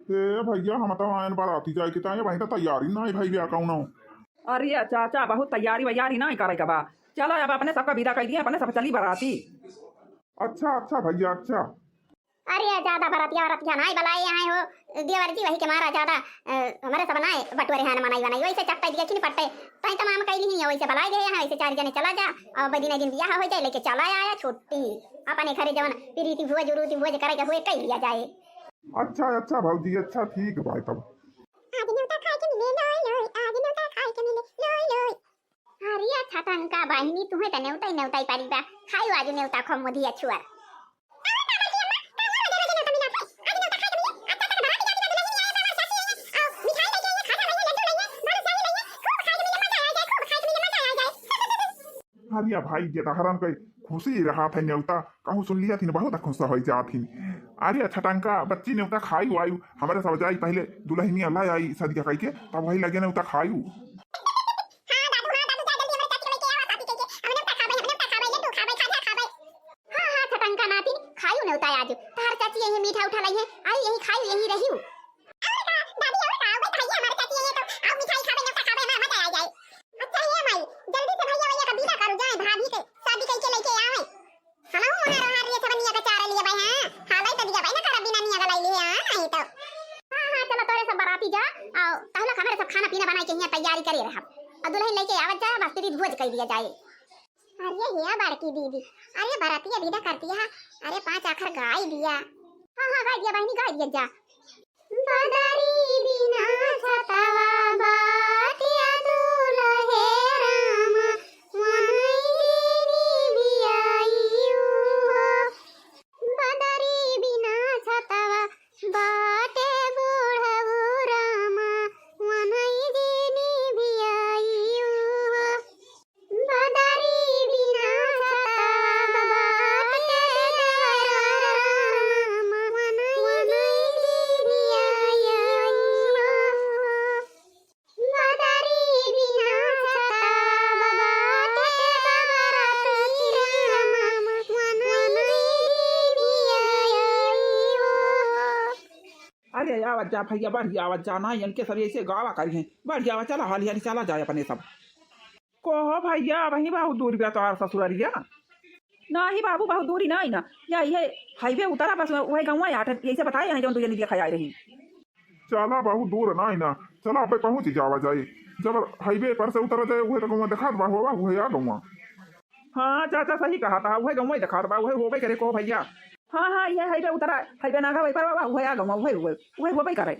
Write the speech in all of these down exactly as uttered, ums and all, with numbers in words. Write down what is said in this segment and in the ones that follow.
ए भइया, हम तो आयन बराती जाए के ताई, वहीं तो तैयारी नाहीं भई बा कउनो। अरे चाचा, बहुत तैयारी वैयारी नाहीं करे के बा। चलो अब अपने सबका विदा कइ दिए, अपने सब चली बराती। अच्छा, अच्छा भइया, अच्छा। अरे ज्यादा बरतिया वरतिया नाहीं बलाए यहाँ हो देवर जी, वही के मारा ज्यादा, अ, हमरे सब नाहीं बटोरे हैं मनई वनई, वैसे चट्टे दिए खिन पट्टे, तई तमाम कइ लिही, वैसे बलाए गए हैं, वैसे चार जने चला जा, अउर बदिना दिन बियाह होइ जाए, लेके चला आया छुट्टी, अपने घरे जवन प्रीति भोज उरूति भोज करे के हुए कइ लिया जाए। अच्छा, अच्छा भौजी, अच्छा, ठीक बा तब। आज नेवता खाए के मिले, लोई, लोई, आज नेवता खाए के मिले, लोई, लोई। अरे अच्छा, छटंका बहिनी, तुहे त नेवताई नेवताई पारी बा, खाई आज नेवता खो मुधिया छुअर। अरे भाई, ये तहरन के खुशी रहत है, नेवता कहूँ सुन लिया थी, बहुत खुश होइ जात थी। अरे छटंका बच्ची, नेवता खाई आयु, हमरे सब जाई पहले दुल्हनिया ला आई सदिया कह के, तब वही लगे नेवता खायु। हाँ दादू, हाँ दादू, जा जल्दी हमरे चाची के लेके आवा, शादी कइके। हम नेवता खाबे, हम नेवता खाबे, लड्डू खाबे, खाजा खाबे। हाँ, हाँ, छटंका नातिन, खायू नेवता आजू। तहार चाची यही मीठा उठा लइहे, आई यही खायू, यही रहियू। और का, दादी, और का, अउबे भइया, हमारे चाची यही तो, आओ मिठाई खाबे, नेवता खाबे, हमारा मजा आ जाए। अच्छा, हे माई, जल्दी से भइया, भइया का विदा करू, जाए भाभी के शादी कइके लेके आवे। हमहू वहाँ रहा रे छवनिया का चारा लिए भाई, हाँ, हालै तो दिया भाई ना, कर बिना निया गलाई लिए, हाँ, नहीं तो। हाँ, हाँ, चलो तोरे सब बराती जा, अउर तहलक हमरे सब खाना पीना बनाए के हियाँ तैयारी करे रहब। अउर दुल्हन लेके आवत जाए, बस तेरी भोज कइ दिया जाए। अरे हिया बड़की दीदी, अरे बराती अभी ना करती है, अरे पाँच आखर गाय दिया। हाँ, हाँ, गाय दिया बहिनी, गाय दिया जा। बदरी बिना छतवा बाटिया दूल्हे रामा, वनैली बियाइयो हो। बदरी बिना छतवा बाटे बुढ़ऊ रामा, वनैली बियाइयो हो। बदरी बिना छतवा बाटे देवरा राम, वनैली बियाइयो। बदरी बिना छतवा बाटे देवरा राम, वनैली बियाइयो। अरे आवत जा भइया, बढ़िया आवत जा ना, इनके सब ऐसे गावा करी हैं। बढ़िया आवत, चला हाली हाली चला जाए अपने सब। कहो भइया, वहीं बहुत दूर बा तोहार ससुररिया? नाही बाबू, बहुत दूरी नाही ना, या इहे हाईवे उतरा बस, वही गौवा आठ, यही से बताए हैं जौन दू जनी देखा आए रही। चला, बहुत दूर नाही ना, चला अबे पहुँच जावा जाए। जब हाईवे पर से उतरा जाए, उहे तो गौवा देखात बा, होवा, उहे आ गौवा। हाँ चाचा, सही कहा था, उहे गौवा ही देखात बा, उहे होबे करे कहो भइया। हाँ, हाँ, ये हाईवे उतरा, हाईवे नागा वही पर बा, उहे आ गौवा, उहे, उहे, उहे होबे करे।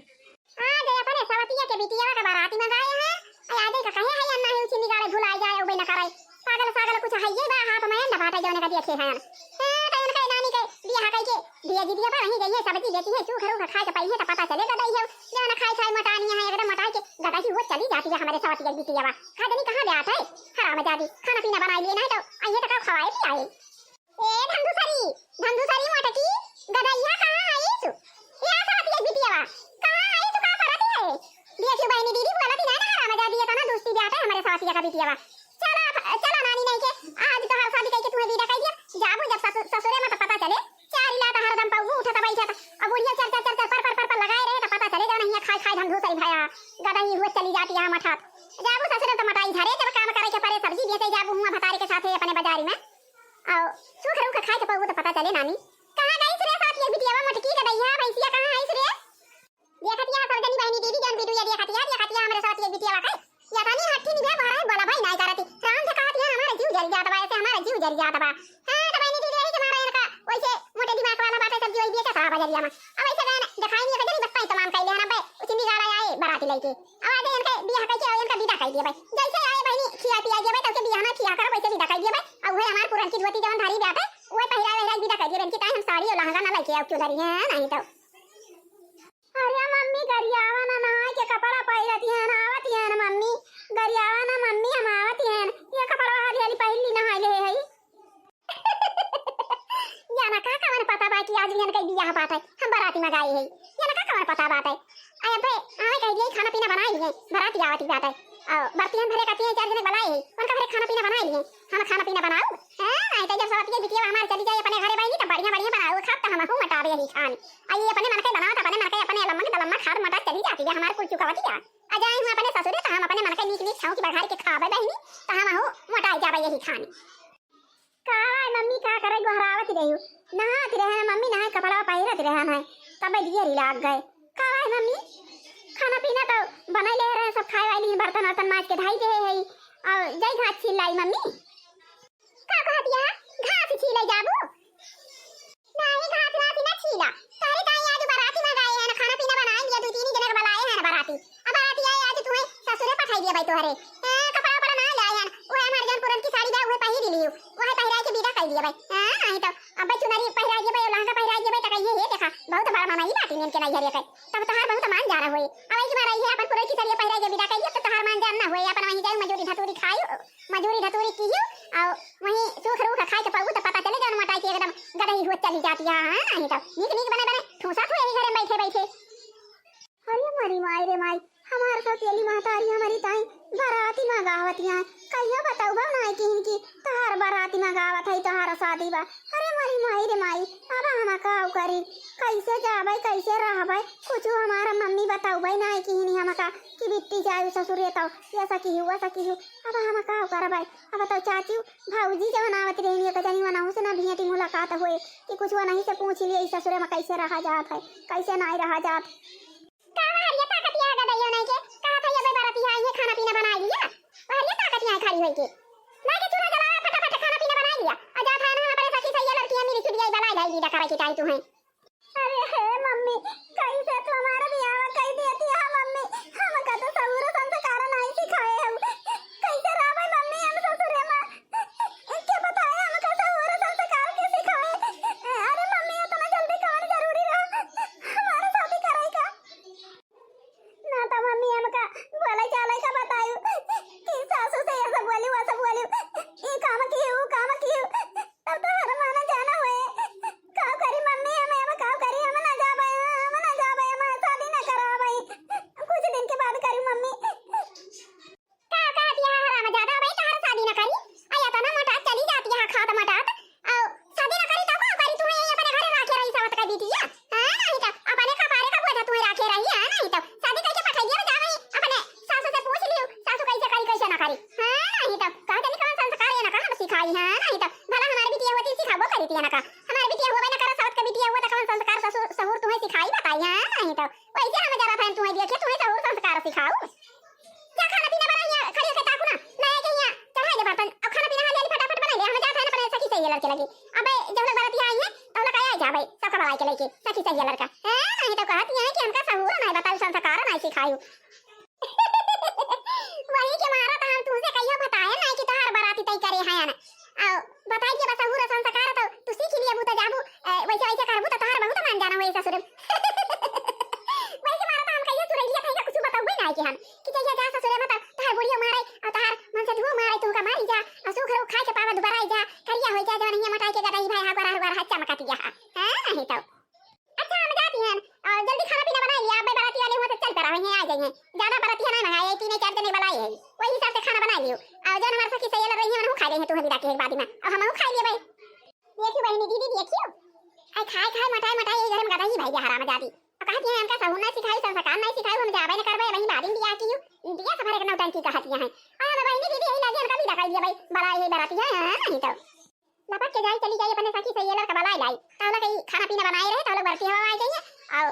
आज अपने सवतिया के बिटिया का बाराती में गए हैं, आ आज का कहे है अन्ना ही उछिंदी गाड़े भुलाए जाए, उबे न करे। पागल सागल कुछ है ये बा, हाथ में अंडा बाटे जौने का देखे हैं। ए, तो इनके नानी के बियाह कई के भेज दिया बा, वहीं गई है, सब्जी लेती है, सूख रूख खाए के पई है, तो पता चले गदई है, जौन खाए खाए मोटानी है, एकदम मोटाई के गदई वो चली जाती है हमारे सवतिया की बिटिया बा। खा जनी कहाँ जात है, हरामजादी, खाना पीना बनाई लिए नहीं तो आइए तो का खवाए पियाए। ए धंधुसरी, धंधुसरी मोटकी, गदइया कहाँ आइस? या साथ ये बिटियावा, कहाँ आइस, का करत है? देखियो बहिनी दीदी बोलत ही ना, ना हरामजादी है, तना दुस्ती जाता है हमारे साथ ये का बिटियावा। चला, चला नानी नहीं के, आज तो हर शादी कइके तुम्हें विदा कइ दिया, जाबू जब ससुर, ससुरे में तो पता चले, चार इला तो हरदम पौगू उठत बैठत, अब बुढ़िया चर चर चर चर पर पर पर पर लगाए रहे तो पता चले, जब नहीं खाए खाए धंधुसरी भया, गदही हुए चली जाती है मठात। जाबू ससुरे तो मटाई झरे, जब काम करे के परे सब्जी बेचे जाबू हुआ भतारे के साथे अपने बाजारी में। अउ सूख रूख खाए के पउबू त पता चले नानी। कहाँ गइस रे साथ ये बिटियावा मोटकी गदइया भैंसिया कहाँ आइस रे? देखतिया सरगनी बहिनी दीदी जौन वीडियो देखतिया, देखतिया हमरे साथ ये बिटियावा के। या तनी हट्ठी निभे भरा है बोला भाई नाई करती। राम से कहत है हमारा जीव जल जात बा, ऐसे हमारा जीव जल जात बा। हाँ, तो बहिनी दीदी यही के मारा इनका वैसे मोटे दिमाग वाला बात है, सब जीव दिए के सारा बजरिया में। अब ऐसे गाना दिखाई नहीं है, जरी बत्ता ही तमाम कइले हैं ना बे, उचिंदी गाड़ा आए बराती लइके। अब आजे इनके बियाह कइके और इनका विदा कइ दिया भाई। जैसे आए बहिनी खिया पिया दिया भाई, तब के बियाह में खिया कर वैसे विदा कइ दिया भाई। अब वही हमार पुरन की धोती जवन धारी ब्याह पे, वही पहिरा वहिरा विदा कइ दिया बहन की, ताई हम साड़ी और लहंगा ना लइके आओ चुनरी है, नहीं तो। अरे मम्मी गरियावा ना, नहाए के कपड़ा पहिरती है ना, आवती है ना मम्मी, गरियावा ना मम्मी, हम आवती है ना, ये कपड़ा हाली हाली पहिर ली, नहाए ले है। जाना का कवन पता बा कि आज इनके बियाह बाटे, हम बराती में गए है। जाना का कवन पता बाटे। अरे अबे, आवे कह दिए, खाना पीना बनाए लिए, बराती आवती बाटे। और बर्तियन भरे कहती है, चार जने बुलाए है, उनका भरे खाना पीना बनाए लिए। हम खाना पीना बनाओ, हैं? नहीं तो जब सब ये बिटिया हमारे चली जाए अपने घरे बहनी, तो बढ़िया बढ़िया बनाओ, खाब तो हम हूँ मटावे यही खान। आ ये अपने मन के बनाओ, तो अपने मन के अपने लम्बा के दलम्बा खात मोटात चली जाती है हमार कुल चुकावतिया। आ जाए हूँ अपने ससुरे तो हम अपने मन के नीक नीक छौंकी बघार के खाबे बहिनी, तो हम हूँ मोटाई जाबे यही खानी। का आय मम्मी, का करे, गोहरावत रही? नहात रहे ना मम्मी, नहाए कपड़ा पहिरत रहे ना, तब दियरी लाग गए। का आय मम्मी, खाना पीना तो बनाई ले रहे, सब खाए वाली बर्तन वर्तन माज के धाई दे है। और जाई घास छील लाई मम्मी। का कहत या? घास छीले जाबू? नाही, घास घास ना छीला। तोहरे ताई आज बराती में गए हैं ना, खाना पीना बनाए लिया, दो तीन जने के बुलाए हैं ना बराती। अब बराती आए आज तुम्हें ससुरे पठाई दिया भाई तोहरे। हाँ, कपड़ा उपड़ा ना लाए हैं। वो हमारे जौन पुरन की साड़ी बा, वह पहिर लियो। वह पहिराए के विदा कर दिया भाई। हाँ, नहीं तो अब भाई चुनरी पहिराए दिया भाई, लहंगा पहिराए दिया भाई, तो कहिए, "हे देखा, बहुत बड़ा मामा ही बाटी नेन के नहीं हरिया कर।" तब तोहार बहुत मान जाना होए। अब एक बार आई है अपन पुरन की साड़ी पहिराए के विदा कर दिया, तो तोहार मान जान ना होए। अपन वहीं जाए मजूरी धतूरी खाई, मजूरी धतूरी कियो, और वहीं सूख रूख खाए के पाऊ तो पता चले जौन मोटाई के एकदम गदही हुआ चली जाती है। हाँ, नहीं तो नीक नीक बने बने ठूसा थू यही घर में बैठे बैठे। अरे मरी माई रे माई, हमार सौतेली महतारी हमारी ताई बराती में गावत यहाँ, कहियो बताऊ बा नाई किहिन की तोहार बराती में गावत है, तोहार शादी बा। अरे मरी माई रे माई, अब हम काऊ करी, कैसे जाबे, कैसे रहबे, कुछ हमार मम्मी बताऊ बा नाई किहिन हमका कि बिट्टी जाए ससुरे तो ऐसा किहू, वैसा किहू। अब हम का करबै? अब तो चाची, भौजी जवन आवत रही, एक जनी वनहु से ना भेंटी मुलाकात होए कि कुछ वनही से पूछ लिए, ई ससुरे में कैसे रहा जात है, कैसे नाई रहा जात। का हरिया ताकत यहाँ गदइयो नहीं के, कहा था ये बराती आई है, खाना पीना बनाई लिया। हरिया ताकत यहाँ खड़ी होई के, ला के चूल्हा जला, फटाफट खाना पीना बनाई लिया। आ जात है ना अपने सखी सैया लड़कियाँ मिली जुली आई, बलाई लाई लीला करे के चाही तू है। अरे हे मम्मी, कैसे तू हमारा बियाह कई देती है मम्मी? हमका तो सहूर संस्कार नहीं सिखाए हो। कैसे रहबै मम्मी हम ससुरे में? के बताए हमका सहूर संस्कार के सिखाए? अरे मम्मी, इतना जल्दी कौन जरूरी रहा हमारा शादी कराई का? ना तो मम्मी हमका बोले चाले का बतायू कि सासू से ये सब बोली, वो सब बोली, ये काम की, वो काम की, तब तो हर माना जाना होए। का करी मम्मी, हम, हम का करी, हम ना जाबे, हम ना जाबे, हम शादी ना कराबे। कुछ दिन के बाद करी मम्मी। का, का दिया हराम ज्यादा भाई, तोहर शादी ना करी? आ, या तो ना मोटात चली जाती है, खात मोटात। आ, शादी ना करी तो का करी? तुम्हें यही अपने घरे राखे रही सवत का बिटिया। हाँ, नहीं तो अपने कपारे का बोझा तुम्हें राखे रही, हाँ, नहीं तो शादी करके पठाई दिया, जा वहीं अपने सासू से पूछ लियो, सासू कैसे करी, कैसे ना करी। हाँ, नहीं तो कहा तनी कौन संस्कार ये ना कहा हम सिखाई, हाँ, नहीं तो भला हमारे बिटिया होती सिखाबो करी थी ना का? हमारे बिटिया हुआ ना करा, सवत का बिटिया हुआ तो कौन संस्कार ससुर, सहूर तुम्हें सिखाई बताई, हाँ, नहीं तो वैसे हम जरा फैन तुम्हें देखे, तुम्हें सहूर संस्कार सिखाऊ। जा खाना पीना बनाई है, खड़ी होके ताकू ना, लाया के यहाँ चढ़ाई दे बर्तन, अब खाना पीना हाली हाली फटाफट बनाई ले, हम जात है ना अपने सखी सहेलिया लड़के लगी। अबे जब लोग बराती आई है, तब लोग आया जाबे, सबका बलाई के लेके, सखी सहेलिया लड़का। हैं, नहीं तो कहत यहाँ कि हमका सहूर नहीं बताऊ, संस्कार नहीं सिखायू। वही के मारा तो हम तुमसे कहियो बताए नहीं कि तोहार बराती तय करे हैं ना। आओ, बताई के बस सहूर संस्कार तो तू सीख लिया, बूता जाबू, ए, वैसे वैसे करबू तो तोहार बहुत मान जाना वही ससुर। वैसे मारा तो हम कहियो सुरैलिया था, कुछ बताऊ भी नहीं कि हम कि जइया जा ससुरे में तो तोहार बुढ़ियो मारे, और तोहार मन से धुओ मारे, तू का मारी जा, और सूख रूख खाए के पावा दुबारा आई जा, करिया हो जा, जवन हिया मोटाई के गदही भाई हा गोरा गोरा हा चमकतिया हा। हैं, नहीं तो। अच्छा, हम जाती हैं, और जल्दी खाना पीना बनाई लिया, अब बराती वाले हुआ तो चल पड़ा, वहीं आ जाइए। ज्यादा बराती है ना मंगाए, तीन चार जने बुलाए हैं, वही हिसाब से खाना बनाई लियो। और जौन हमारे सखी सहेलिया रही है, उन्होंने खा रही है, तू अभी जाके एक बाद में, और हम खा लिए भाई। देखी बहिनी दीदी, देखियो, आई खाए खाए मोटाए मोटाए, ये घर में गदही भाई हराम जाती। अब कहती है, "हमका सहूर ना सिखाई, संस्कार ना सिखाई, हम जाबे न करबे, वहीं बादिन बियाह कियो।" बियाह से भरे के नौटंकी कहती है। और हम बहिनी दीदी यही लागे, हमका विदा कर दिया भाई, बड़ा यही बराती है, हाँ, नहीं तो। लपट के जाई, चली जाई अपने सखी सहेलिया लड़का बलाई लाई, तो लोग कहीं खाना पीना बनाए रहे, तो लोग बरती हवा आ जाइए, और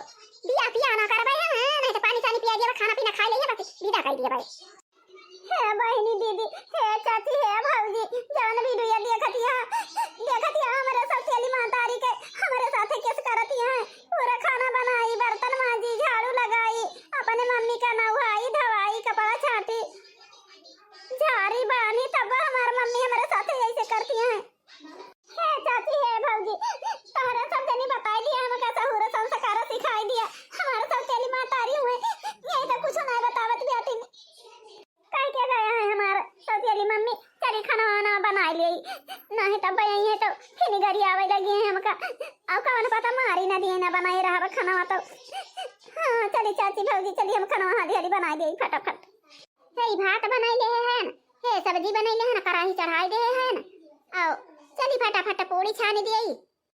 बियाह पिया ना करबे, हाँ, नहीं तो पानी सानी पिया दिया, खाना पीना खाई लिए, बस विदा कर दिया भाई। हे बहिनी दीदी, हे चाची, हे भौजी, जौन वीडियो देखतिया, देखतिया हमरे सौतेली महतारी के, हमरे साथे केस करतिया है। पूरा खाना बनाई, बर्तन मांजी, झाड़ू लगाई, अपने मम्मी का नहाई, धवाई, कपड़ा छाटी, झाड़ी बानी, तब हमार मम्मी हमरे साथे ऐसे करतिया है। हे चाची, हे भौजी, तोहरा सब जनी बताई दिया, हमका सहूर संस्कार सिखाई दिया। हमारे सब तेली महतारी हुए, यही तो कुछ नहीं बतावत बेटी। कह के गया है हमार सौतेली मम्मी, "चली खाना वाना बनाई ले, नहीं तब यही है तो फिर गरी आवे लगी है हमका। अब कौन पता मारी ना दिए ना बनाए रहा खाना तो। हाँ, चली चाची भौजी, चली हम खाना हाली हाली बनाई ले फटाफट।" हे भात बनाई ले हन, हे सब्जी बनाई ले हन, कढ़ाई चढ़ाई दे हन, आओ चली फटाफट पूड़ी छानी दिए।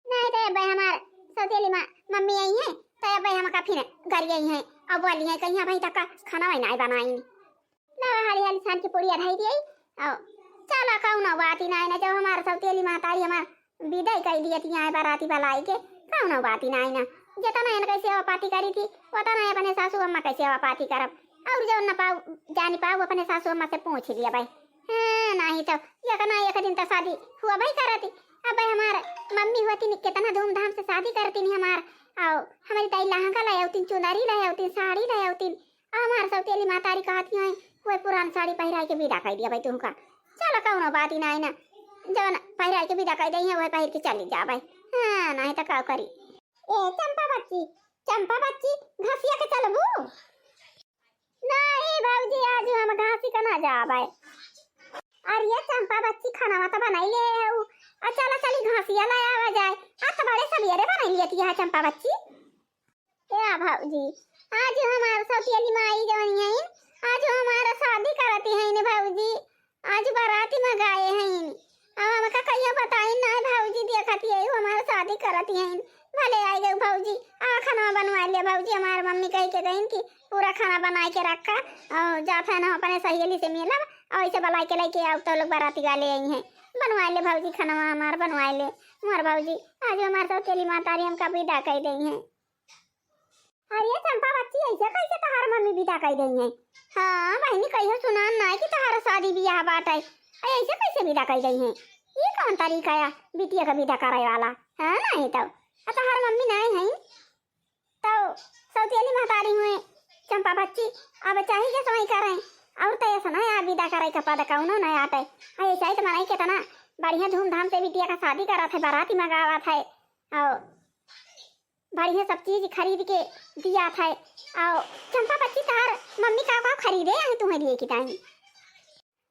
नहीं तो अबे हमार सौतेली माँ मम्मी आई है, तो अबे हमका फिर घर आई है। अब बोली है कहीं भाई तक खाना वाई नाई बनाइन। लावा हाली हाली छान के पुड़िया धई दिए। और चला कौनो बात ही नाई ना, जब हमार सौतेली महतारी हमार विदाई कई दिए थी यहाँ बराती बलाई के, कौनो बात ही नाई ना। जितना इनके सेवा पाती करी थी, उतना अपने सासू अम्मा के सेवा पाती करब। और जो न पाऊ, जानी पाऊ, अपने सासू अम्मा से पूछ लिया भाई। हाँ, नहीं तो एक ना एक दिन तो शादी हुआ भाई करती। अब भाई हमार मम्मी होती नी, कितना धूमधाम से शादी करती नी हमार। और हमारी दाई लहंगा लाए होती, चुनरी लाए होती, साड़ी लाए होती। अब हमार सौतेली महतारी कहती हैं, वह पुरान साड़ी पहिराई के विदा कर दिया भाई तुमका। चलो कौनो बात ही नाई ना, जवन पहिराई के विदा कर दई है, वह पहिर के चली जा भाई। हाँ, नहीं तो का करी। ए चंपा बच्ची, चंपा बच्ची, घसिया के चलबू? नहीं भौजी, आज हम घासी का ना जाबे। अरे ये चंपा बच्ची, खाना तो बनाई ले हऊ। आ चला चली घासिया ले आवा जाए। आ तो बड़े सवेरे बनाई लियती है चंपा बच्ची। ए भौजी, आज हमार सौतेली माई जवन है, आज हमार शादी करती है ने भौजी। आज बाराती मंगाए हैं। अब हमका कहिया बताई ना भौजी, देखत यही हमार शादी करत हैं। भले आई गई भौजी, आ खाना बनवा ले भौजी। हमार मम्मी कह के गईन कि पूरा खाना बनाए के रखा और जात है ना अपने सहेली से मिलब और ऐसे बुलाई के लेके आओ तो लोग बाराती वाले आई हैं। बनवा ले भौजी खाना हमार बनवा ले। हमार भौजी आज हमार सौतेली महतारी हमका विदा कर दई हैं। अरे चंपा बच्ची, ऐसे कैसे तोहार मम्मी विदा कर दई हैं? हाँ बहिनी, कहियो सुनान ना कि तोहार शादी बियाह बाटे, ऐसे कैसे विदा कर दई हैं? ये कौन तरीका है बिटिया का विदा करे वाला? हाँ नहीं तो, आ तोहार मम्मी नहीं है तो सौतेली महतारी हुए चंपा बच्ची, अब चाही के समय करें। और तो ऐसा ना है विदा करे का पद कौनो ना आटे। ऐसा ही तो मनाई कितना बढ़िया धूमधाम से बिटिया का शादी करत है, बाराती मंगावत है और बढ़िया सब चीज खरीद के दिया था। और चंपा बच्ची, तार मम्मी का का खरीदे आई तुम्हें लिए की ताई?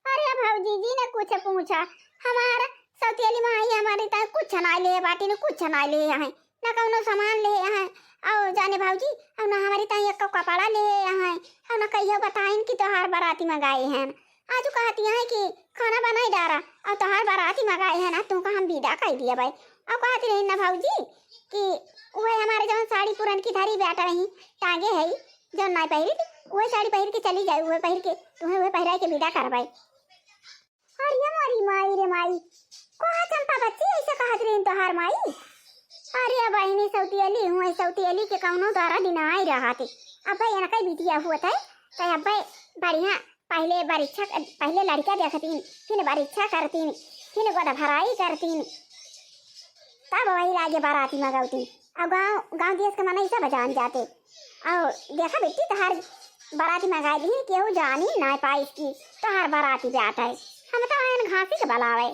अरे भौजी जी ने कुछ पूछा, हमार सौतेली माई हमारे ताई कुछ ना ले बाटी ने, कुछ ना ले आए, ना कौनो सामान ले आए। और जाने भौजी, और ना हमारे ताई एक कपड़ा ले आए, और ना कहियो बताइन कि तोहार बाराती मंगाए हैं। आज कहती हैं कि खाना बनाई डारा और तोहार बाराती मंगाए हैं ना, तुमका हम विदा कर दिया भाई। और कहती रही ना भौजी कि वह हमारे जवन साड़ी पुरन की धरी बैठा रही, टांगे है, जवन नाई पहिरी थी, वह साड़ी पहिर के चली जाए, वह पहिर के, तुम्हें वह पहिराए के विदा करवाई। अरे मोरी माई रे माई, कहा चंपा बच्ची ऐसे कहत रही तोहार माई? अरे बहिनी सौतेली हुए, सौतेली के कौनो द्वारा दिन आई रहा थे। अब भाई इनका बिटिया हुआ था, तो अब भाई बढ़िया पहले परीक्षा, पहले लड़का देखतीन, फिर परीक्षा करतीन, फिर गोद भराई करतीन, तब वही लागे बाराती मंगौतीन। और गाँव, गाँव देश के मनई सब जान जाते। और देखा बेटी, तोहार बाराती मंगाई दी, केहू जानी ना पाई कि तोहार बाराती जात है। हम तो आयन घासी के बलावे।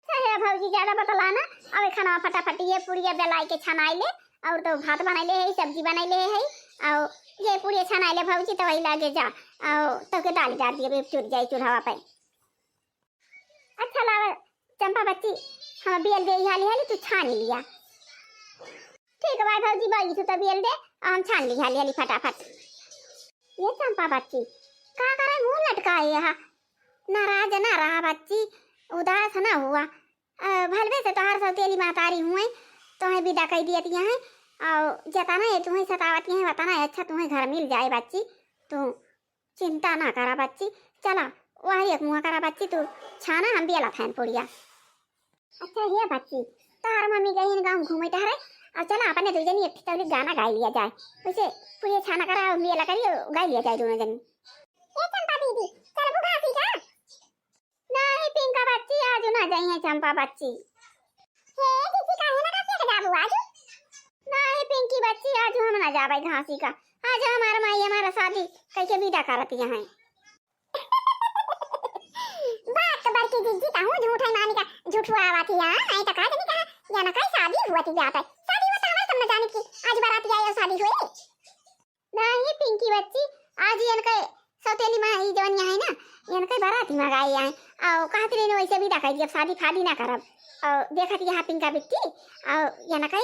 चाहे भौजी ज्यादा बतला ना, अब खाना फटाफट ये पुड़िया बेलाई के छनाई ले, और तो भात बनाई ले है, सब्जी बनाई ले है, और ये पुड़िया छनाई ले भौजी, तो वही लागे जा, और तो के दाल डाल दिए, चुर जाए चूल्हा पे। अच्छा लावा चंपा बच्ची, हम बेल दे हाली हाली, तू छान लिया। ठीक है भाई भौजी, बाई तू तो बेल दे, हम छान ली हाली हाली फटाफट। ये चंपा बच्ची, का करे मुंह लटकाए यहाँ? नाराज ना रहा बच्ची, उदास ना हुआ। अ, भलवे से तोहार सौतेली महतारी हुए, तोहें विदा कर दियत यहाँ, और जतना ये तुम्हें सतावत यहाँ, वतना अच्छा तुम्हें घर मिल जाए बच्ची। तू चिंता ना करा बच्ची, चला वही एक मुँह करा बच्ची, तू छाना हम बेला फैन पुड़िया। अच्छा हे बच्ची, तोहार मम्मी गई गाँव घूमे टहरे, और चला अपने दू जनी एक ठे तौली गाना गाई लिया जाए। वैसे पुड़िया छाना करा, हम बेला करी, गाई लिया जाए दोनों जनी। ए चंपा दीदी, चलबू घासी का? नहीं पिंका बच्ची, आज ना जाइए चंपा बच्ची। हे दीदी, काहे ना घासी का जाबू आज? नहीं पिंकी बच्ची, आज हम ना जाबे घासी का। आज हमार माई हमारा शादी कइके विदा करत यहाँ। बात तो बड़की दीदी कहूँ झूठ है, मानी का झूठ हुआ आवा थी यहाँ, नहीं तो कहा नहीं कहा, या ना कहीं शादी हुआ थी जाता है। शादी हुआ तो हमारे सब न जाने की आज बारात आई और शादी हुई। नहीं पिंकी बच्ची, आज इनके सौतेली माई जवन यहाँ है ना, इनके बाराती मंगाई आए। और कहत रही वैसे विदा कर दी, अब शादी फादी ना करब। और देखत यहाँ पिंका बिट्टी, और इनके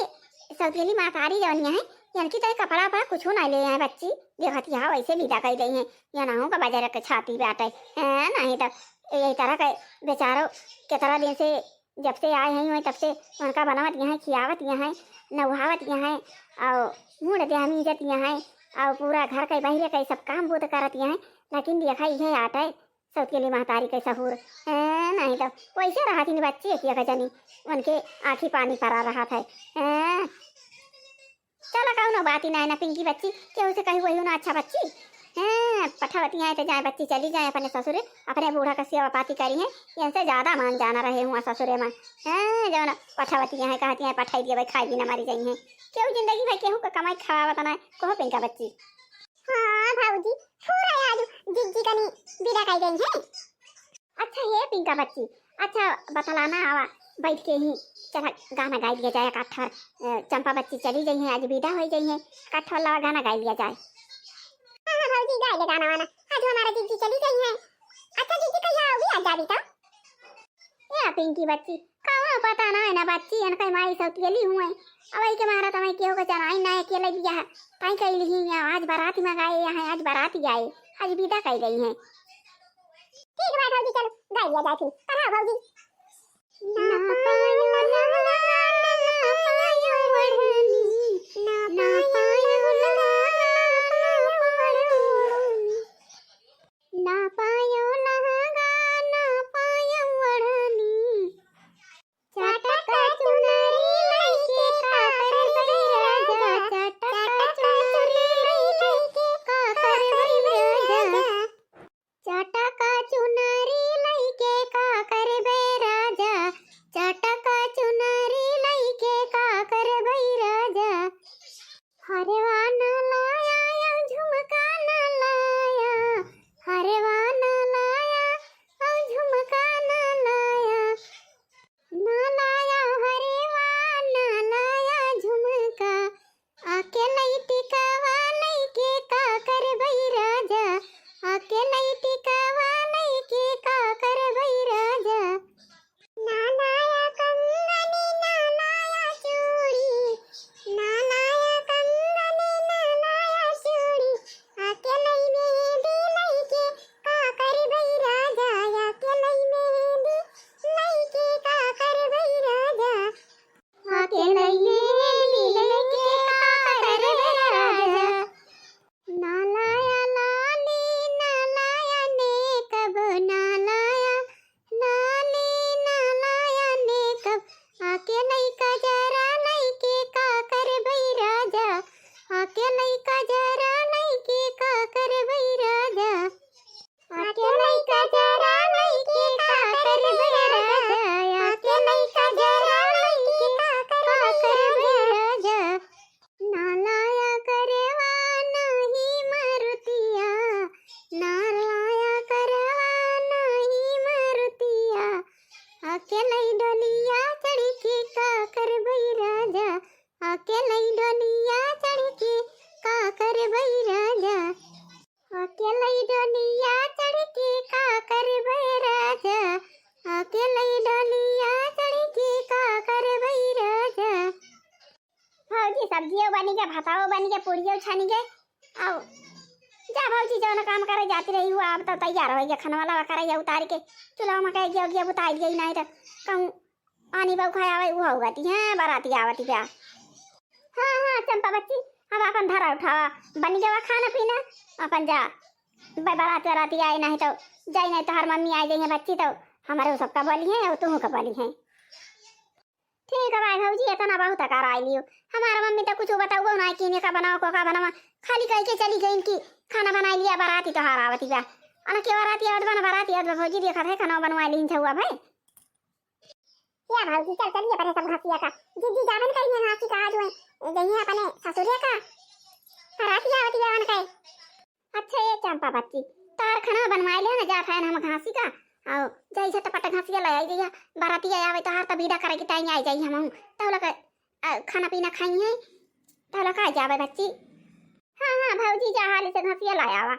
सौतेली महतारी जवन यहाँ है, इनकी तो कपड़ा वपड़ा कुछ ना ले आए बच्ची। देखत यहाँ वैसे विदा कर दी हैं, या ना हो का बाजार के छाती बाटे। हैं, नहीं तो यही तरह के बेचारो कितना दिन से जब से आए हैं वहीं तब से उनका बनावत यहाँ, खियावत यहाँ, नहावत यहाँ, और मुड़ दे हम इज्जत यहाँ, अउ पूरा घर के बहिरे के सब काम बूत करत हैं, लेकिन देखा इहे आटे सौतियली महतारी के सहूर। ए, नहीं तो वैसे रहत ही बच्ची एक, एक जनी, उनके आँखी पानी परा रहत है। ए, चला कौनो बात ही नहीं ना पिंकी बच्ची, केहू से कही वही ना अच्छा बच्ची। हैं, पठावती हैं तो जाए बच्ची चली जाए अपने ससुरे, अपने बूढ़ा का सेवा पाती करी हैं, इनसे ज्यादा मान जाना रहे हुआ ससुरे में। हैं, जौन पठावती हैं कहती हैं पठाई दिए भाई खाई भी ना मरी जाई हैं। केहू जिंदगी भाई केहू का कमाई खावत ना, कहो पिंका बच्ची। हाँ भौजी, थोड़ा आज जिज्जी कनी विदा कई गई है। अच्छा हे पिंका बच्ची, अच्छा बतलाना आवा बैठ के ही, चला गाना गाई लिया जाए एक आठ ठर। अ, चंपा बच्ची चली गई है, आज विदा हो गई है, एक आठ ठर लावा गाना गाई लिया जाए। हाँ, हाँ भौजी, गाई ले गाना वाना, आज हमारा जिज्जी चली गई है। अच्छा जिज्जी कहिया आओगी, आज जाबी तो? ए पिंकी बच्ची, कौनो पता ना है ना बच्ची, इनका माई सौतियली हुए, अब के मारा तमाई केहू के जनाई ना है, अकेले बिया है, ताई कही लिही है, आज बारात में गाए यहाँ, आज बारात गाए, आज विदा कई गई है। ठीक बा भौजी, चलो गाई लिया जाए फिर। पढ़ाओ भौजी। ना पायो लहंगा, ना पायो ओढ़नी, ना पायो लहंगा, ना पायो ओढ़नी। ना पायो लहंगा, ना पायो ओढ़नी। चटक चुनरी लइके का करबे राजा, चटक चुनरी लइके का करबे राजा। चटक चुनरी लइके का करबे राजा, चटक चुनरी लइके का करबे राजा। हरवा ना लाया या झुमका ना लाया, हरवा ना लाया या झुमका ना लाया। ना लाया हरवा, ना लाया झुमका, अकेलई टिकवा लइके का करबई राजा, अकेलई टिकवा लइके का करबई राजा। ना लाया कंगनी, ना लाया चूड़ी, ना लाया कंगनी, ना लाया चूड़ी, अकेलई मेहंदी लइके का करबई राजा, अकेलई मेहंदी लइके का करबई राजा। अकेलई मेहंदी लइके का करबई राजा। ना लाया लाली, ना लाया नेकब, ना लाया लाली, ना लाया नेकब। अकेलई कजरा लइके का करबई राजा, अकेलई कजरा लइके का करबई राजा। अकेलई कजरा लइके का करबे राजा, अकेलई कजरा लइके का करबे राजा। ना लाया गरवा नाही मारुतिया, ना लाया गरवा नाही मारुतिया। अकेलई डोलिया चढ़िके का करबे राजा, अकेलई डोलिया चढ़िके का करबे राजा। अकेलई डोलिया चढ़िके का करबे राजा, अकेलई डोलिया चढ़िके का करबे राजा। भौजी सब्जियो बनी गे, भाताओ बनी गे, पूड़ियो छनी गे, अउ जा भौजी जौन काम करे जाती रही हुआ, अब तो तैयार होइ गे, खनवा लवा करे उतार के चूल्हा में कह गे, गे बुताई गई नहीं तो कहूँ पानी बउखाए आवे, उहो उगती हैं, बराती आवती बा। हाँ, हाँ, चंपा बच्ची, अब आपन धरा उठावा, बनी गवा खाना पीना, आपन जा। ब-, बरात वराती आए नहीं तो, जाई नहीं तो हर मम्मी आए जाइए बच्ची तो, हमारे उ सबका बोली हैं अउ तुहू का बोली हैं। ठीक है भाई भौजी, इतना बहुत कराई लियो। हमारा मम्मी तो कुछ बताओ ना कि इन्हें का बनाओ, को का बनावा, खाली कह के चली गई कि खाना बनाई लिया, बराती तो हार आवती बा। अना के बराती आवत बा ना, बराती आवत बा भौजी, देखत है खाना बनवाई लीन छुआ भाई। या भौजी, चल चलिए परे सब घासिया का। जिज्जी जावन करिए घासी का आज हुए, जइए अपने ससुरे का। रात की आवत जावन का। अच्छा ये चंपा बच्ची, तार खाना बनवाए ले ना, जात है ना हम घासी का। आओ, जाई झटपट घासिया ले आई जइया। बराती आवे तो हार तो विदा करे के टाइम आई जाई हम। तब लग, अ, खाना पीना खाई है, तब लग आ जावे बच्ची। हाँ, हाँ भौजी, जा हाली से घासिया ले आवा।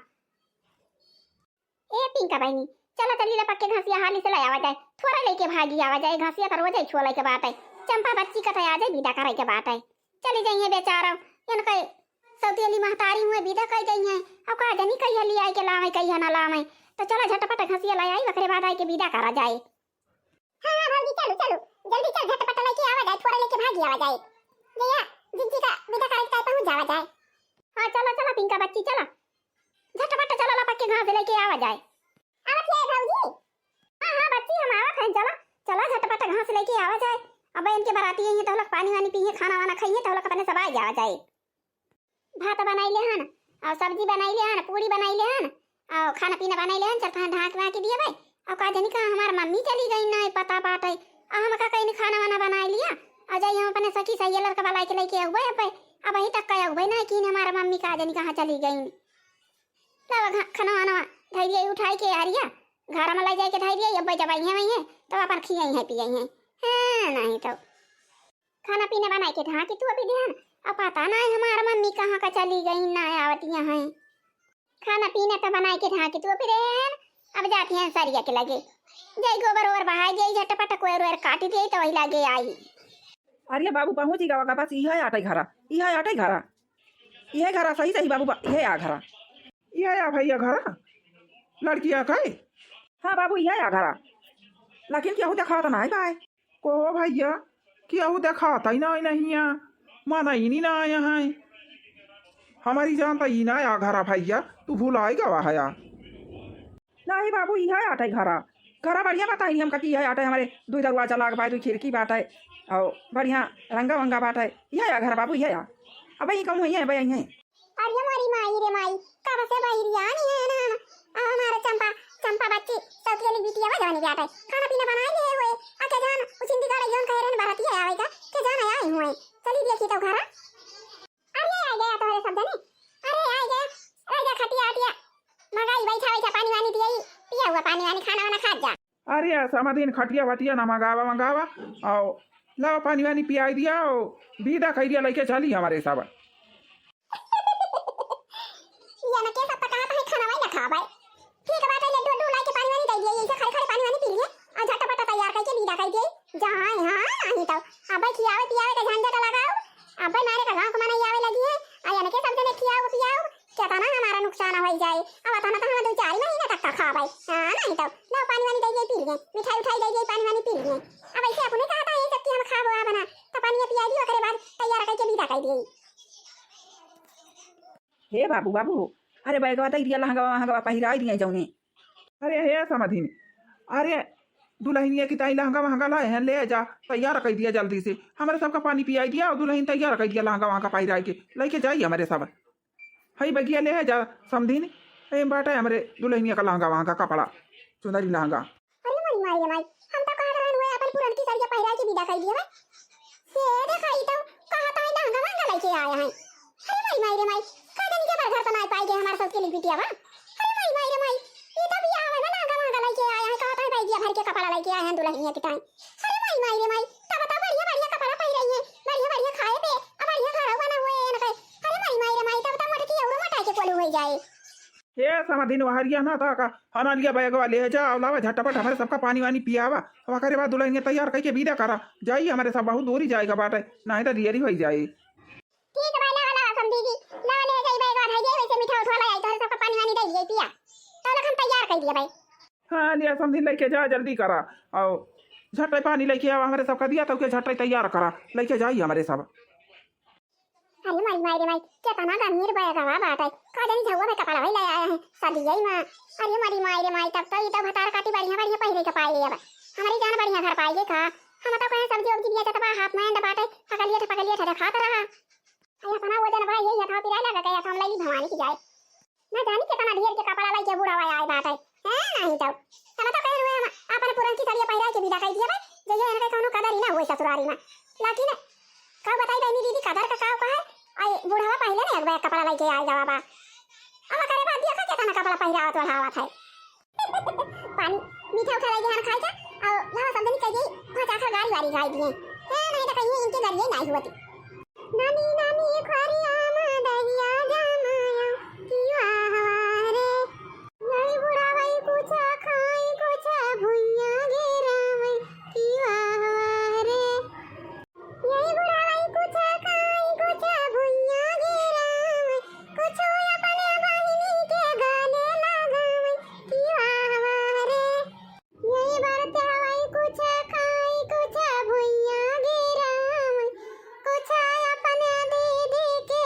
ए पिंका बहिनी, चला चली ला पक्के घसिया हाली से ले आवा जाए, थोड़ा लेके भागी आवा जाए, घसिया त रोजे छोले के बाटे। चंपा बच्ची का त आजे विदा करे के बाटे, चली जाइए बेचारा, इनके सौतेली महतारी हुए विदा कर जाइए। अब का जनी कहिया ले आई के लावे, कहिया ना लावे, तो चला झटपट घसिया ले आई, ओकरे बाद आई के विदा करा जाए। हाँ, हाँ भौजी, चलो, चलो, जल्दी चल, झटपट लेके आवा जाए, थोड़ा लेके भागी आवा जाए, जइया जिज्जी का विदा करे के पहुँच जावा जाए। हाँ, चला, चला, पिंका बच्ची, चला। झटपट चला, लपक के घास लेके आवा जाए। आवत है भौजी। हाँ, हाँ, बच्ची, हम आवत हैं, चला, चला, झटपट घास लेके आवा जाए। अब इनके बराती अइहैं, तो लोग पानी वानी पीहैं, खाना वाना खइहैं, तो लोग अपने सब आ जावा जाए। भात बनाई ले हन, और सब्जी बनाई ले हन, पूरी बनाई ले हन, और खाना पीना बनाई ले हन, चल तहाँ ढाक ढाक दिया भाई। और का जनी कहाँ हमार मम्मी चली गई ना, पता बाटे। और हम का कहीं खाना वाना बनाई लिया, और जाई हम अपने सखी सहेलियन का बुलाई के लेके अउबे। अब, अब अभी तक का अउबे ना कि हमार मम्मी का जनी कहाँ चली गई। तब घ-, खाना वाना धई दिया, उठाई के आरिया, घर में ले जाए के धई दिया, अब जब अइहैं वइहैं, तब अपन खियइहैं पियइहैं। हाँ, नहीं तो। खाना पीना बनाए के ढाँकी तू अभी देहन, अब पता ना हमार मम्मी कहाँ का चली गई, ना आवतिया हैं। खाना पीना तो बनाए के ढाँकी तू अभी देहन, अब जाती हैं सरिया के लगे, जाई गोबर ओबर बहाई जाई, झटपट कोयर ओयर काटी जाई, तो वही लगे आई। अरे बाबू, पहुँची गवा का, बस इहै आटै घरा, इहै आटै घरा, इहै घरा, सही सही बाबू, बा-, इहै आ घरा। इहै आ भैया घरा, लड़किया के? हाँ बाबू, इहै आ घरा, लेकिन केहू देखात नाहीं बाय। को हो भैया, केहू देखात ही नाहीं, नहीं आ, मनई नहीं ना आया है। हमरी जान त ई ना आ घरा भैया, तू भुलाई गवा हया। नहीं बाबू, इहै आटै घरा। घरा बढ़िया बताई हमका कि इहै आटै, हमरे दुई दरवाजा लाग बाय, दुई खिड़की बाटै, और बढ़िया रंगा वंगा बाटै। इहै आ घरा बाबू, इहै आ। अब ई कहूँ है, अब यही है। अरे मोरी माई रे माई, कब से बहिरिया नहीं है ना हम। आ हमारे चंपा, चंपा बच्ची, सौतेली बिटिया बा जवानी बाटै। खाना पीना बनाई ले हुए, आ के जान, उ चिंदी गाड़े जौन कहे रहन बरतिया आवे का, के जान आई हुए। चली देखी तो घरा। अरे आ गया तोहरे सब जने। अरे आ गया, आ गया खटिया अटिया। मगाई बैठा बैठा पानी वानी पियाई, पिया हुआ पानी वानी खाना वाना खा जा। अरे आ समधिन खटिया वटिया ना मगावा मगावा, आओ लाओ पानी वानी पियाई दिया, आओ विदा कई दिया, लइके चली हमरे सब। ये ना के सब पका है खाना वाई ना खावे। ठीक बात है, लड्डू उड्डू लाई के पानी वानी दे दिए, ऐसे खड़े खड़े पानी वानी पी लिए, और झटपट तैयार करके विदा कर दिए। जहाँ यहाँ नहीं तो अब खियावे पियावे का झंझट लगाओ, अब मारे का गाँव को मनाई आवे लगी है, और इनके सब जने खियाओ पियाओ, कितना हमारा नुकसान हो जाए। अब इतना तो हम दो चार महीना तक का खावे, हाँ, नहीं तो लो पानी वानी दे दिए पी लिए, मिठाई उठाई दे दिए, पानी वानी पी लिए। अब ऐसे अपने कहता है जबकि हम खाबो आ बना, तो पानी पिया दियो, ओकरे बाद तैयार करके विदा कर दिए। हे बाबू, बाबू, अरे बैगवा दे दिया, लहंगवा वहंगवा पहिराई दिए जौने। अरे हे समधिन, अरे दुलहिनिया की ताई लहंगा वहंगा लाए हैं, ले जा, तैयार कर दिया जल्दी से, हमरे सबका पानी पियाई दिया और दुलहिन तैयार कर दिया लहंगा वहंगा पहिराई के, लइके जाई हमरे सब। हई बगिया ले है जा समधिन, ए बाटे हमरे दुलहिनिया का लहंगा वहंगा कपड़ा, चुनरी लहंगा। अरे मोरी माई रे माई, हम तो कहत रहन हुए अपन पुरनकी सरिया पहिराई के विदा कर दिया। ये देखा, ई तो कहत है लहंगा वहंगा लइके आया है। अरे मोरी माई रे माई, का जानी के बरघर तो नाई पाई गए हमारे सौतेली बिटिया बा। अरे मोरी माई रे माई, ई तो बियाह में लहंगा वहंगा लइके आया है, कहत है बैगिया भर के कपड़ा लइके आया है दुलहिनिया के ताई। अरे मोरी माई रे माई, तब तो बढ़िया बढ़िया कपड़ा पहिराई है, बढ़िया बढ़िया खाए पे, अब बढ़िया घर बना हुए है इनके। अरे मोरी माई रे माई, तब तो मोटकी औरो मोटाई के कोलू हो जाए। हे समधिन वहरिया ना था का, हना लिया बैगवा ले जा, लावा झटपट हमरे सबका पानी वानी पियावा, अब ओकरे बाद दुलहिनिया तैयार करके विदा करा, जाई हमरे सब बहुत दूरी जाएगा बाटे, नहीं तो देरी हो जाए। ठीक बा, लावा, लावा, समधी जी, लावा, ले जाई बैगवा, धई दे, वैसे मीठा उठवा ले आई, तोहरे सबका पानी वानी दे दिए पिया, तो लोग हम तैयार कर दिया भाई। हाँ, लिया समधी, लइके जा, जल्दी करा, आओ, झटै पानी लइके आवा, हमरे सबका दिया, तो के झटै तैयार करा, लइके जाई हमरे सब। अरे मोरी माई रे माई, केतना गंभीर बैगवा बाटे, का जानी झउआ में कपड़ा वही ले आया है, सदियई माँ। अरे मोरी माई रे माई, तब तो ई तो भतार काटी बढ़िया बढ़िया पहिरे के पाई अब। हमरी जान बढ़िया घर पाई का, हम तो कहें सब्जी उब्जी बिया जतबा हाथ में अंड बाटे, पकलिए ठ, पकलिए ठ देखात रहा। अरे अपना वजन भाई यही हथवा पिराए लगा गया, तो हम लगी भवानी की जाए। ना जानी केतना ढेर के कपड़ा लइके बुढ़ावा आए बाटे। हैं, नहीं तो। तब तो कहे हुए हम अपन पुरनकी सरिया पहिराई के विदा कर दिया भाई, जइया इनके कौनो कदर ही ना हुए ससुरारी में। लेकिन का बताई बहनी दीदी, कदर का काव का है? आई बुढ़ावा पहले ना एक बैग कपड़ा लइके आए जावा बा। अब करे बाद देखा केतना कपड़ा पहिरावत ओढ़ावत है। पानी मीठा उठा लइके हन खाए के, और लावा समधिन कह गई, पाँच आखर गारी वारी गाय दिए। ए, नहीं तो कहीं इनके दरिये नहीं हुआ थी। नानी, नानी, खोरिया में दहिया जमाया, कि वाह, वाह रे। यही बुढ़ावई कुछ खाई, कुछ भुइया गिरावई, कि वाह, वाह रे। यही बुढ़ावई कुछ खाई, कुछ भुइया गिरावई, कुछ अपने बहिनी के गले लगावई, कि वाह, वाह रे। यही बरते हवई कुछ खाई, कुछ भुइया गिरावई, कुछ अपने दीदी के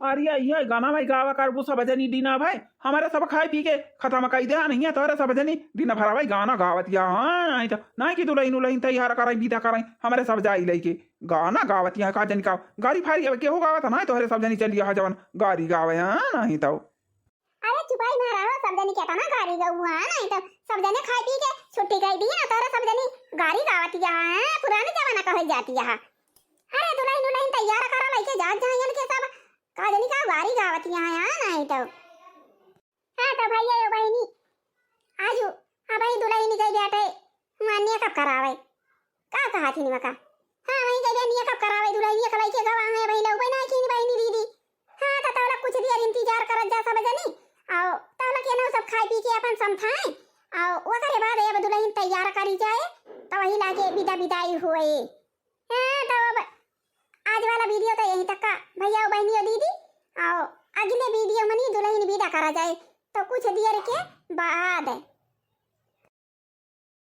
अरे, यह गाना भाई गावा करबू सब जनी दीना भाई, हमरे सब खाइ पी के खतम कइ दे, नहीं है तोहरे सब जनी दिन भर भाई गाना गावत या, हाँ, नहीं तो, नहीं कि दुलहिन उलहिन तैयार करइ, बिदा करइ, हमरे सब जाई लइके गाना गावत या, का जनी का गारी फारी अब केहू गावत, नहीं तोहरे सब जनी चलिया हा जवन गारी गावे, हाँ, नहीं तो। अरे चुपाई में रहो, सब जनी केतना गारी गऊ, हाँ, नहीं तो सब जने खाइ पी के छुट्टी कइ दी ना, तोहरे सब जनी गारी गावत या, हाँ, पुराने जमाना कहल जाती है। अरे दुलहिन उलहिन तैयार करा लइके जात जाइयन के सब, का जनी का गारी गावत या, हाँ, नहीं तो। हाँ, तो भैया यो बहिनी, आजू अबही दुलहिन गइ बाटे हुआँ मेकअप करावइ। का कहत हिन मका? हाँ, वहीं गइ मेकअप करावइ दुलहिन, एक लइके गवा है, वहीं लउबइ ना किन बहिनी दीदी। हाँ, तो तौला कुछ देर इंतजार करत जा सब जनी। आओ, तौला के ना सब खाइ पी के अपन समथाए। आओ, ओकरे बाद अब दुलहिन तैयार करी जाए, तो वही लागे बिदा बिदाई होए। हाँ, तो अब आज वाला वीडियो तो यहीं तक का। भैया, बहिनी, दीदी, आओ, अगले वीडियो मनी दुलहिन बिदा करा जाए, तो कुछ देर के बाद।